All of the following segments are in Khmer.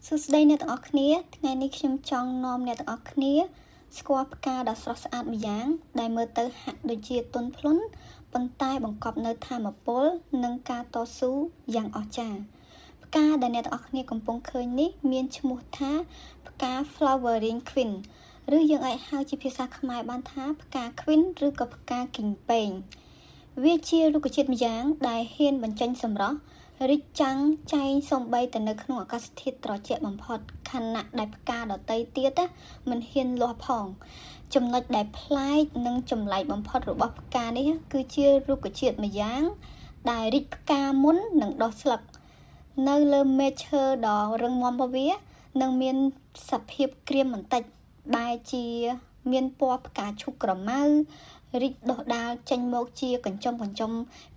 សួស្តីអ្នកទាំងអស់គ្នាថ្ងៃនេះខ្ញុំចង់នាំអ្នកទាំងអស់គ្នាស្គាល់ផ្កាដ៏ស្រស់ស្អាតម្យ៉ាងដែលមើលទៅហាក់ដូចជាទន់ភ្លន់ប៉ុន្តែបង្កប់នូវថាមពលនិងការតស៊ូយ៉ាងអស្ចារ្យផ្កាដែលអ្នកទាំងអស់គ្នាកំពុងឃើញនេះមានឈ្មោះថាផ្កា Flowering Queen ឬយើងអាចហៅជាភាសាខ្មែរបានថាផ្កា Queen ឬក៏ផ្កាគីងពេងវាជារុក្ខជាតិម្យ៉ាងដែលហ៊ានបញ្ចេញសម្រស់រីកចាំងចែងសូម្បីតែនៅក្នុងអាកាសធាតុត្រជាក់បំផុតខណៈដែលផ្កាដទៃទៀតមិនហ៊ានលាស់ផងចំណុចដែលប្លែកនិងចម្លែកបំផុតរបស់ផ្កានេះគឺជារុក្ខជាតិម្យ៉ាងដែលរីកផ្កាមុននឹងដុះស្លឹកនៅលើមែកឈើដ៏រឹងមាំរបស់វានឹងមានសភាពក្រៀមបន្តិចបែរជាមានពណ៌ផ្កាឈូកក្រមៅរីកដុះដាលចេញមកជាកញ្ចុំកញ្ចុំ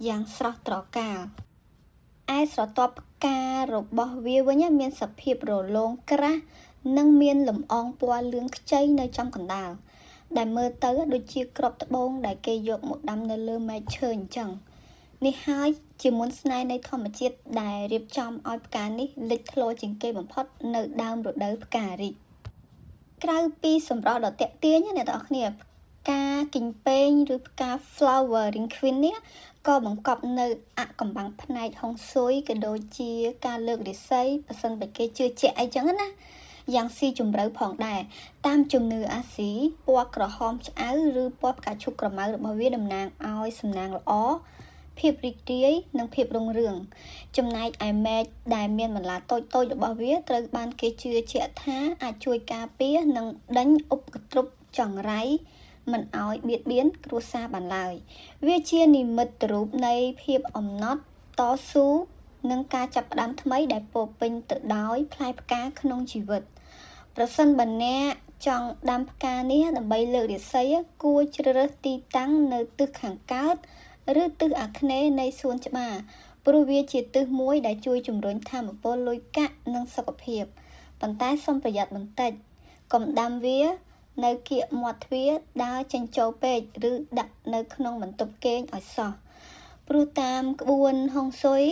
យ៉ាងស្រស់ត្រកាលឯស្រទាប់ផ្ការបស់វាវិញមានសភាពរលោងក្រាស់និងមានលំអងពណ៌លឿងខ្ចីនៅចំកណ្ដាលដែលមើលទៅដូចជាគ្រាប់ត្បូងដែលគេយកមកដាំនៅលើមែកឈើអញ្ចឹងនេះហើយជាមន្តស្នេហ៍នៃធម្មជាតិដែលរៀបចំឲ្យផ្កានេះលេចធ្លោជាងគេបំផុតនៅដើមរដូវផ្ការីកក្រៅពីសម្រស់ដ៏ទាក់ទាញអ្នកទាំងអស់គ្នាផ្កាគីងពេងឬផ្កា Flowering Queen នេះក៏បង្កប់នៅអកំបាំងផ្នែកហុងស៊ុយក៏ដូចជាការលើករាសីប៉ះសិនបើគេជឿជាក់អីចឹងណាយ៉ាងស៊ីជម្រៅផងដែរតាមជំនឿអាស៊ីពណ៌ក្រហមឆ្អៅឬពណ៌ផ្កាឈូកក្រមៅរបស់វាតំណាងឲ្យសំណាងល្អភាពរីករាយនិងភាពរុងរឿងចំណែកឯមែកដែលមានបន្លាតូចៗរបស់វាត្រូវបានគេជឿជាក់ថាអាចជួយការពារនិងដេញឧបទ្រពចង្រៃមិនឲ្យបៀតបៀនគ្រួសារបានឡើយវាជានិមិត្តរូបនៃភាពអំណត់តស៊ូនិងការចាប់ផ្ដើមថ្មីដែលពោពេញទៅដោយផ្លែផ្កាក្នុងជីវិតប្រសិនបើអ្នកចង់ដាំផ្កានេះដើម្បីលើករាសីគួរជ្រើសរើសទីតាំងនៅទិសខាងកើតឬទិសអាគ្នេយ៍នៃសួនច្បារព្រោះវាជាទិសមួយដែលជួយជំរុញថាមពលលុយកាក់និងសុខភាពប៉ុន្តែសូមប្រយ័ត្នបន្តិចកុំដាំវានៅគៀកមាត់ទ្វារដើរចេញចូលពេកឬដាក់នៅក្នុងបន្ទប់គេងឲ្យសោះព្រោះតាមក្បួនហុងស៊ុយ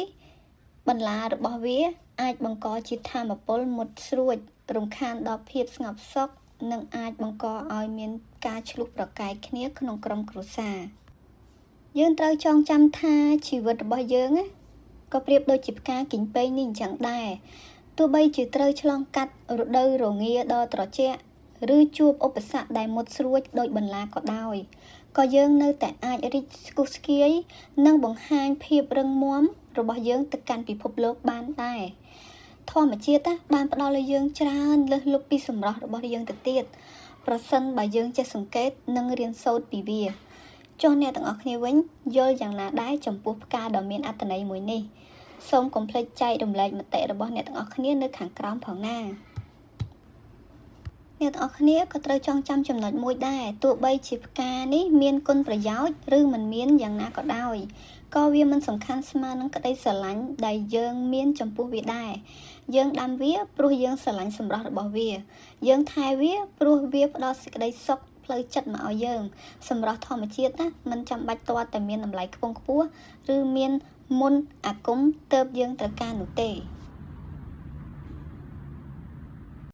បន្លារបស់វាអាចបង្កជាថាមពលមុតស្រួចរំខានដល់ភាពស្ងប់សុខនិងអាចបង្កឲ្យមានការឈ្លោះប្រកែកគ្នាក្នុងក្រុមគ្រួសារយើងត្រូវចងចាំថាជីវិតរបស់យើងក៏ប្រៀបដូចជាផ្កាគីងពេងនេះអញ្ចឹងដែរទោះបីជាត្រូវឆ្លងកាត់រដូវរងាដ៏ត្រជាក់ឬជួបឧបសគ្គដែលមុតស្រួចដូចបន្លាក៏ដោយក៏យើងនៅតែអាចរីកស្គុះស្គាយនិងបង្ហាញភាពរឹងមាំរបស់យើងទៅកាន់ពិភពលោកបានដែរធម្មជាតិបានផ្ដល់ឲ្យយើងច្រើនលើសលប់ពីសម្រស់របស់យើងទៅទៀតប្រសិនបើយើងចេះសង្កេតនិងរៀនសូត្រពីវាចុះអ្នកទាំងអស់គ្នាវិញយល់យ៉ាងណាដែរចំពោះផ្កាដ៏មានអត្ថន័យមួយនេះសូមកុំភ្លេចចែករំលែកមតិរបស់អ្នកទាំងអស់គ្នានៅខាងក្រោមផងណាអ្នកទាំងអស់គ្នាក៏ត្រូវចងចាំចំណុចមួយដែរទោះបីជាផ្កានេះមានគុណប្រយោជន៍ឬមិនមានយ៉ាងណាក៏ដោយក៏វាមិនសំខាន់ស្មើនឹងក្តីស្រឡាញ់ដែលយើងមានចំពោះវាដែរយើងដាំវាព្រោះយើងស្រឡាញ់សម្រស់របស់វាយើងថែវាព្រោះវាផ្ដល់សេចក្តីសុខផ្លូវចិត្តមកឲ្យយើងសម្រស់ធម្មជាតិណាមិនចាំបាច់ទាល់តែមានតម្លៃខ្ពង់ខ្ពស់ឬមានមន្តអាគមទៅយើងត្រូវការនោះទេ។